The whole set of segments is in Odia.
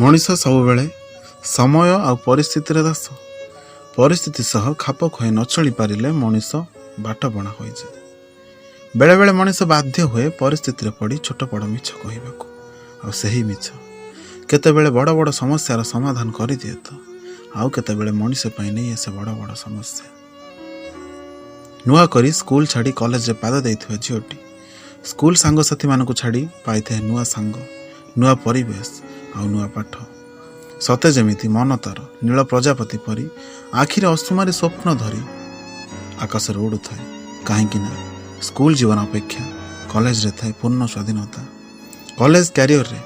ମଣିଷ ସବୁବେଳେ ସମୟ ଆଉ ପରିସ୍ଥିତିର ଦାସ। ପରିସ୍ଥିତି ସହ ଖାପ ଖୁଆଇ ନ ଚଳି ପାରିଲେ ମଣିଷ ବାଟବଣା ହୋଇଯାଏ। ବେଳେବେଳେ ମଣିଷ ବାଧ୍ୟ ହୁଏ ପରିସ୍ଥିତିରେ ପଡ଼ି ଛୋଟ ବଡ଼ ମିଛ କହିବାକୁ। ଆଉ ସେହି ମିଛ କେତେବେଳେ ବଡ଼ ବଡ଼ ସମସ୍ୟାର ସମାଧାନ କରିଦିଏ ତ ଆଉ କେତେବେଳେ ମଣିଷ ପାଇଁ ନେଇ ଆସେ ବଡ଼ ବଡ଼ ସମସ୍ୟା। ନୂଆ କରି ସ୍କୁଲ ଛାଡ଼ି କଲେଜରେ ପାଦ ଦେଇଥିବା ଝିଅଟି ସ୍କୁଲ ସାଙ୍ଗସାଥିମାନଙ୍କୁ ଛାଡ଼ି ପାଇଥାଏ ନୂଆ ସାଙ୍ଗ, ନୂଆ ପରିବେଶ ଆଉ ନୂଆ ପାଠ। ସତେ ଯେମିତି ମନ ତାର ନୀଳ ପ୍ରଜାପତି ପରି ଆଖିରେ ଅସୁମାରୀ ସ୍ୱପ୍ନ ଧରି ଆକାଶରେ ଉଡ଼ୁଥାଏ। କାହିଁକି ନା ସ୍କୁଲ ଜୀବନ ଅପେକ୍ଷା କଲେଜରେ ଥାଏ ପୂର୍ଣ୍ଣ ସ୍ୱାଧୀନତା। କଲେଜ କ୍ୟାରିୟରରେ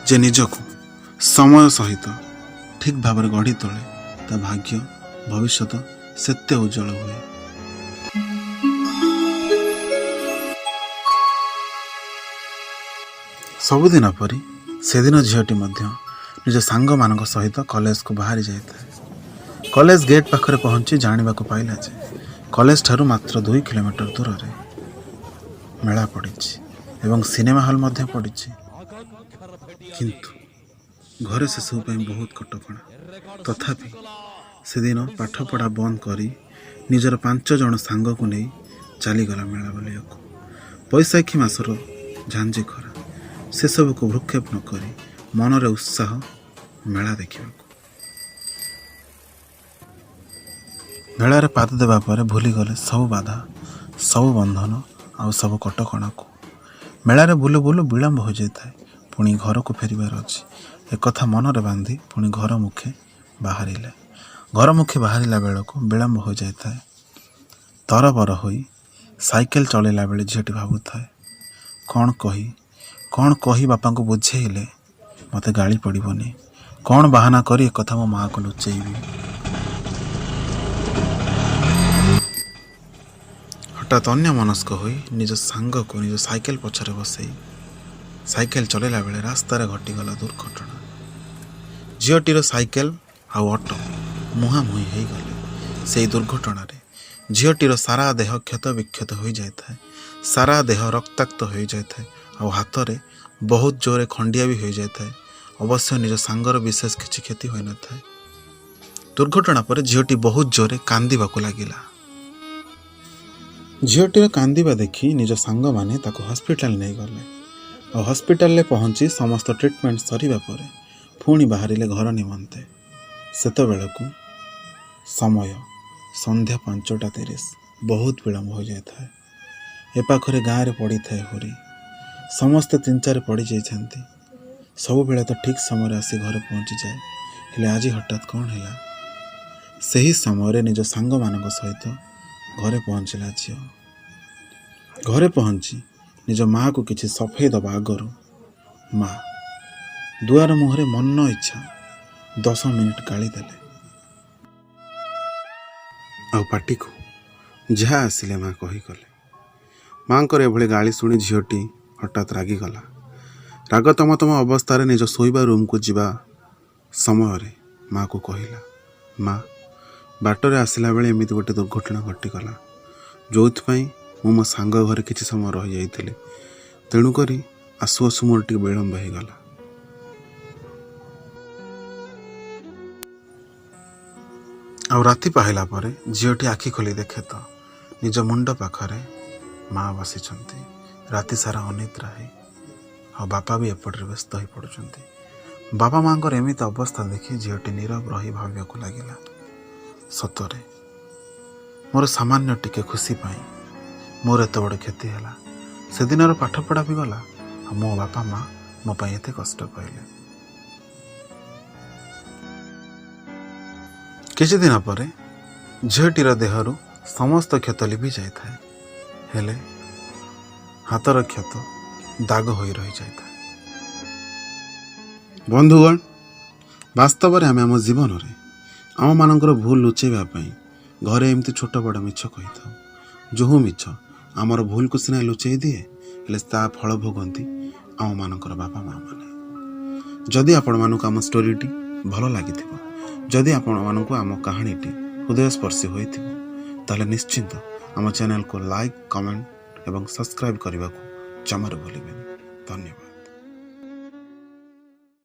ଯେ ନିଜକୁ ସମୟ ସହିତ ଠିକ୍ ଭାବରେ ଗଢ଼ି ତୋଳେ, ତା ଭାଗ୍ୟ ଭବିଷ୍ୟତ ସେତେ ଉଜ୍ଜଳ ହୁଏ। ସବୁଦିନ ପରି ସେଦିନ ଝିଅଟି ମଧ୍ୟ ନିଜ ସାଙ୍ଗମାନଙ୍କ ସହିତ କଲେଜକୁ ବାହାରି ଯାଇଥାଏ। କଲେଜ ଗେଟ୍ ପାଖରେ ପହଞ୍ଚି ଜାଣିବାକୁ ପାଇଲା ଯେ କଲେଜ ଠାରୁ ମାତ୍ର 2 କିଲୋମିଟର ଦୂରରେ ମେଳା ପଡ଼ିଛି ଏବଂ ସିନେମା ହଲ୍ ମଧ୍ୟ ପଡ଼ିଛି। କିନ୍ତୁ ଘରେ ସେସବୁ ପାଇଁ ବହୁତ କଟକଣା। ତଥାପି ସେଦିନ ପାଠପଢ଼ା ବନ୍ଦ କରି ନିଜର 5 ଜଣ ସାଙ୍ଗକୁ ନେଇ ଚାଲିଗଲା ମେଳା ବୁଲିବାକୁ। ବୈଶାଖୀ ମାସର ଝାଞ୍ଜି ଖରା, ସେସବୁକୁ ଭ୍ରୂକ୍ଷେପ ନ କରି ମନରେ ଉତ୍ସାହ ମେଳା ଦେଖିବାକୁ। ମେଳାରେ ପାଦ ଦେବା ପରେ ଭୁଲିଗଲେ ସବୁ ବାଧା, ସବୁ ବନ୍ଧନ ଆଉ ସବୁ କଟକଣାକୁ। ମେଳାରେ ବୁଲୁ ବୁଲୁ ବିଳମ୍ବ ହୋଇଯାଇଥାଏ। ପୁଣି ଘରକୁ ଫେରିବାର ଅଛି, ଏକଥା ମନରେ ବାନ୍ଧି ପୁଣି ଘର ମୁଖେ ବାହାରିଲେ। ଘର ମୁଖେ ବାହାରିଲା ବେଳକୁ ବିଳମ୍ବ ହୋଇଯାଇଥାଏ। ତରବର ହୋଇ ସାଇକେଲ ଚଳାଇଲା ବେଳେ ଝିଅଟି ଭାବୁଥାଏ, କ'ଣ କହି ବାପାଙ୍କୁ ବୁଝେଇଲେ ମୋତେ ଗାଳି ପଡ଼ିବନି? କ'ଣ ବାହାନା କରି ଏକଥା ମୋ ମାଆକୁ ଲୁଚେଇବି? ହଠାତ୍ ଅନ୍ୟମନସ୍କ ହୋଇ ନିଜ ସାଙ୍ଗକୁ ନିଜ ସାଇକେଲ ପଛରେ ବସେଇ ସାଇକେଲ ଚଲାଇଲା ବେଳେ ରାସ୍ତାରେ ଘଟିଗଲା ଦୁର୍ଘଟଣା। ଝିଅଟିର ସାଇକେଲ ଆଉ ଅଟୋ ମୁହାଁମୁହିଁ ହେଇଗଲେ। ସେଇ ଦୁର୍ଘଟଣାରେ ଝିଅଟିର ସାରା ଦେହ କ୍ଷତ ବିକ୍ଷତ ହୋଇଯାଇଥାଏ, ସାରା ଦେହ ରକ୍ତାକ୍ତ ହୋଇଯାଇଥାଏ ଆଉ ହାତରେ ବହୁତ ଜୋରରେ ଖଣ୍ଡିଆ ବି ହୋଇଯାଇଥାଏ। ଅବଶ୍ୟ ନିଜ ସାଙ୍ଗର ବିଶେଷ କିଛି କ୍ଷତି ହୋଇନଥାଏ। ଦୁର୍ଘଟଣା ପରେ ଝିଅଟି ବହୁତ ଜୋରରେ କାନ୍ଦିବାକୁ ଲାଗିଲା। ଝିଅଟିର କାନ୍ଦିବା ଦେଖି ନିଜ ସାଙ୍ଗମାନେ ତାକୁ ହସ୍ପିଟାଲ ନେଇଗଲେ। ଆଉ ହସ୍ପିଟାଲରେ ପହଞ୍ଚି ସମସ୍ତ ଟ୍ରିଟମେଣ୍ଟ ସରିବା ପରେ ପୁଣି ବାହାରିଲେ ଘର ନିମନ୍ତେ। ସେତେବେଳକୁ ସମୟ ସନ୍ଧ୍ୟା 5ଟା 30। ବହୁତ ବିଳମ୍ବ ହୋଇଯାଇଥାଏ। ଏପାଖରେ ଗାଁରେ ପଡ଼ିଥାଏ ହୁରି। ସମସ୍ତେ ଚିନ୍ତାରେ ପଡ଼ିଯାଇଥାନ୍ତି। ସବୁବେଳେ ତ ଠିକ୍ ସମୟରେ ଆସି ଘରେ ପହଞ୍ଚିଯାଏ, ହେଲେ ଆଜି ହଠାତ୍ କ'ଣ ହେଲା? ସେହି ସମୟରେ ନିଜ ସାଙ୍ଗମାନଙ୍କ ସହିତ ଘରେ ପହଞ୍ଚିଲା ଝିଅ। ଘରେ ପହଞ୍ଚି ନିଜ ମାଆକୁ କିଛି ସଫେଇ ଦେବା ଆଗରୁ ମା ଦୁଆର ମୁହଁରେ ମନ ଇଚ୍ଛା 10 ମିନିଟ୍ ଗାଳି ଦେଲେ। ଆଉ ପାଟିକୁ ଯାହା ଆସିଲେ ମା କହିଗଲେ। ମାଙ୍କର ଏଭଳି ଗାଳି ଶୁଣି ଝିଅଟି ହଠାତ୍ ରାଗିଗଲା। ରାଗ ତମ ତମ ଅବସ୍ଥାରେ ନିଜ ଶୋଇବା ରୁମ୍କୁ ଯିବା ସମୟରେ ମାଆକୁ କହିଲା, "ମା, ବାଟରେ ଆସିଲା ବେଳେ ଏମିତି ଗୋଟେ ଦୁର୍ଘଟଣା ଘଟିଗଲା, ଯେଉଁଥିପାଇଁ ମୁଁ ମୋ ସାଙ୍ଗ ଘରେ କିଛି ସମୟ ରହିଯାଇଥିଲି। ତେଣୁକରି ଆସୁ ଆସୁ ମୋର ଟିକେ ବିଳମ୍ବ ହେଇଗଲା।" ଆଉ ରାତି ପାହିଲା ପରେ ଝିଅଟି ଆଖି ଖୋଲି ଦେଖେ ତ ନିଜ ମୁଣ୍ଡ ପାଖରେ ମା ବସିଛନ୍ତି ରାତି ସାରା ଅନିଦ୍ରା ହେଇ। ଆଉ ବାପା ବି ଏପଟରେ ବ୍ୟସ୍ତ ହୋଇ ପଡ଼ୁଛନ୍ତି। ବାପା ମାଆଙ୍କର ଏମିତି ଅବସ୍ଥା ଦେଖି ଝିଅଟି ନୀରବ ରହି ଭାବିବାକୁ ଲାଗିଲା, ସତରେ ମୋର ସାମାନ୍ୟ ଟିକେ ଖୁସି ପାଇଁ ମୋର ଏତେ ବଡ଼ କ୍ଷତି ହେଲା। ସେଦିନର ପାଠପଢ଼ା ବି ଗଲା ଆଉ ମୋ ବାପା ମା ମୋ ପାଇଁ ଏତେ କଷ୍ଟ ପାଇଲେ। କିଛି ଦିନ ପରେ ଝିଅଟିର ଦେହରୁ ସମସ୍ତ କ୍ଷତ ଲିଭି ଯାଇଥାଏ, ହେଲେ ହାତର କ୍ଷତ ଦାଗ ହୋଇ ରହିଯାଇଥାଏ। ବନ୍ଧୁଗଣ, ବାସ୍ତବରେ ଆମେ ଆମ ଜୀବନରେ ଆମମାନଙ୍କର ଭୁଲ ଲୁଚେଇବା ପାଇଁ ଘରେ ଏମିତି ଛୋଟ ବଡ଼ ମିଛ କହିଥାଉ। ଯେଉଁ ମିଛ ଆମର ଭୁଲକୁ ସିନା ଲୁଚେଇ ଦିଏ, ହେଲେ ତା ଫଳ ଭୋଗନ୍ତି ଆମମାନଙ୍କର ବାପା ମା ମାନେ। ଯଦି ଆପଣମାନଙ୍କୁ ଆମ ଷ୍ଟୋରିଟି ଭଲ ଲାଗିଥିବ, ଯଦି ଆପଣମାନଙ୍କୁ ଆମ କାହାଣୀଟି ହୃଦୟସ୍ପର୍ଶୀ ହୋଇଥିବ, ତାହେଲେ ନିଶ୍ଚିନ୍ତ ଆମ ଚ୍ୟାନେଲକୁ ଲାଇକ୍, କମେଣ୍ଟ ଏବଂ ସବସ୍କ୍ରାଇବ୍ କରିବାକୁ ଜମାରୁ ଭୁଲିବେନି। ଧନ୍ୟବାଦ।